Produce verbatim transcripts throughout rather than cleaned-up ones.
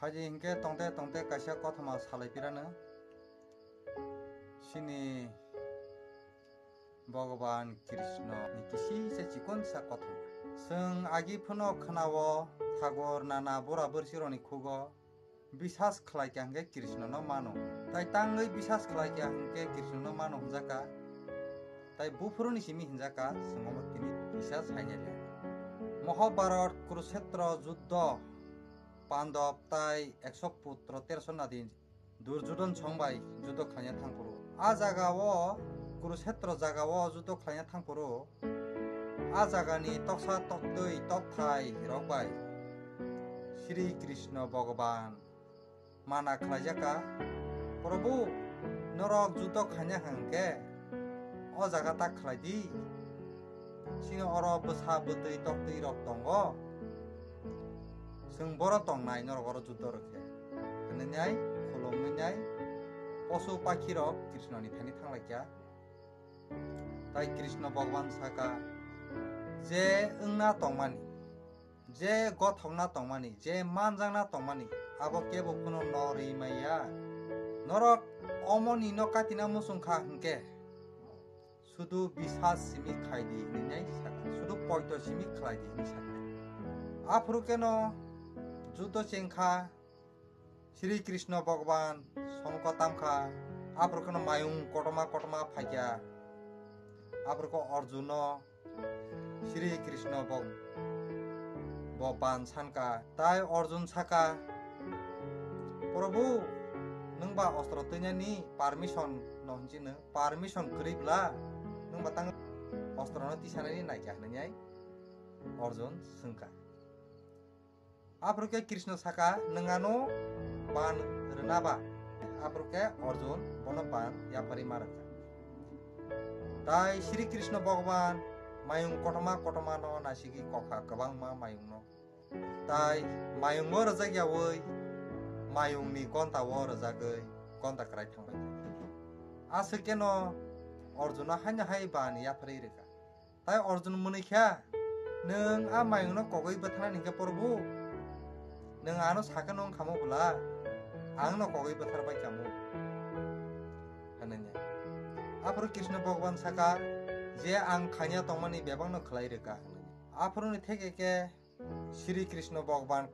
Phaidi hinkhe tongte tongte kaisa kothoma salai pirano. Chini Bhagavan Krishna ni kisi se chikon sa kothoma. Chwng agi phano khnao thagor nana bura bwrwsirokni khugo bisas khlai kha hinkhe Krishna no mano. Tai tangwi bisas khlai kha hinkhe Krishna no mano hwnjakha. Tai buphuruni simi hwnjakha, chwng omo tini kisa sainai le. Mahabharat Kurukshetra juddho Pandab tai ekso putro terso nadi Durjodon song bai judo khlaina thangphuru. A jaga o Kurukshetra jaga o judo khlaina thangphuru. A jaga ni toksa toktwi tokthai rok bai Shri Krishna Bhagavan mana khlaijaka, Prabhu, norok judo khaina hwnkhe o jaga ta khlai di. Chini oro bwsa bwtwi toktwi rok tongo. Chwng boro tongnai, norok oro judo rwkhe. Hwnwi nai, khulumwi nai, posu pakhi rok Krishna ni thani thanglaikha. Tai Krishna Bhagavan saka, je wngna tongmani, je gothokna tongmani, je manjakna tongmani, abo kebo phano norwi maya. Norok omoni no katina muchung kha hwnkhe, sudu bisas simi khai di hwnwi nai saka, sudu poito simi khlai di hwnwi saka. Aphuru keno judo chengkha, Shri Krishna Bhagavan songko tamkha, aphuru keno mayung kotorma kotorma phaikha, aphuru khe Arjuno Shri Krishna bo, bo ban sanka, tai Arjun saka, Prabhu, nwng ba ostro twinani permission no hinjino, permission kwrwi bwla, nwng ba tang ostro no tisanani naikha hwnwi Arjun swngkha. Aphuru khe Krishna saka, "Nwng ano ban rwna ba?" Aphuru khe Arjun bono ban yapharwi ma rwkha. Tai Shri Krishna Bhagavan mayung kotorma kotorma no nasigwi kokha kwbangma mayung no. Tai mayung o rwjak yawi mayung ni gonta o rwjagwi gonta kwrai thangbai. Aswk khe no Arjuna haino hai ban yapharwi rwkha. Tai Arjun mwnwi kha, "Nwng a mayungno kogwi bwtharnani hinkhe Prabhu, nwng ano sakhe nwng khamo bwla, ang no kogwi bwthar bai kamo," hwnwi. Aphuru Krishna Bhagavan saka, "Je ang khaina tongmani bebakno khlai rwkha," hwnwi. Aphuruni theke khe Shri Krishna Bhagavan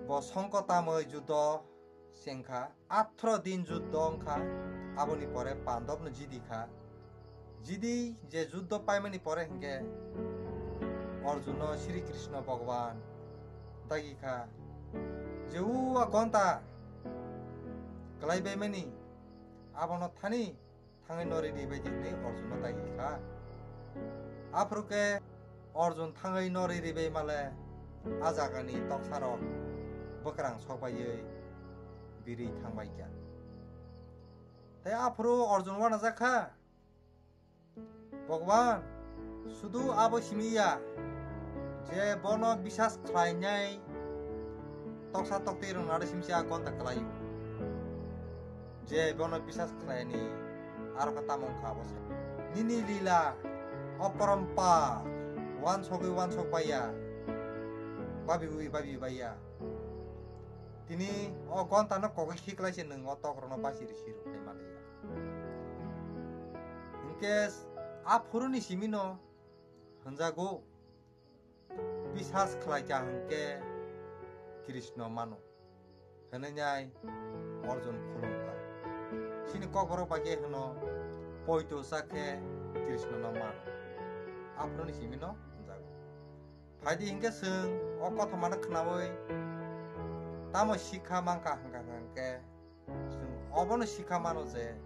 bo songko tamwi judo chengkha, athro din juddho wngkha, aboni pore Pandobno jidi kha. Jidi je juddho paimani pore hinkhe Arjuno Shri Krishna Bhagavan dagi kha, je o a gonta kwlai baimani abono thani thangwi no riri bai di hwnwi Arjuno dagi kha. Aphuru khe Arjun thangwi no riri bai male a jagani toksarok bwkrang sokbaiwi birwi thangbai kha. Tei aphuru Arjun uanajak kha, "Bhagwan, sudu abo simi ya, je bono bisas khlainai toksa toktwi rwngna simsi a gonta kwlaio. Je bono bisas khlaini aro khe tamo wngkha abo se. Nini lila, o porompa, uansogwi uansok baiya, babiwi babi baiya. Tini o gonta no kogwi khiklai se nwng o tokrokno basi risi rw khai manliya." Hinkhe aphuruni simino hwnjago, "Bisas khlai kha hinkhe Krishna mano," hwnwi nai Arjun khulumkha. Chini kokborok bai khe hwno, "Poito cha khe Krishna no mano." Aphuruni simino hwnjago. Phaidi hinkhe chwng o kothomano khnaui tamo sikha mankha hwnkha hwnkhe, chwng obono sikha mano je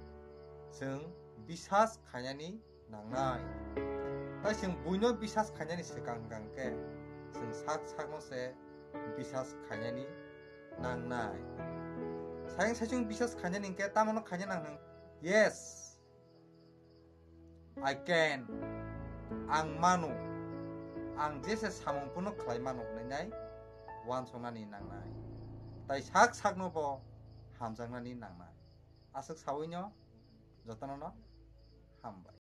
chwng bisas khainani nangnai. Tai chwng buino bisas khainani swkang hwnkha hwnkhe chwng sak sakno se bisas khainani nangnai. Sayang saichung bisas khainani hinkhe tamono khaina nangnai. Yes. I can. Ang mano. Ang jese samung phano khlai mano hwnwi nai uansuknani nangnai. Tai sak sakno bo hamjaknani nangnai. Aswk saui no jotono no hambai.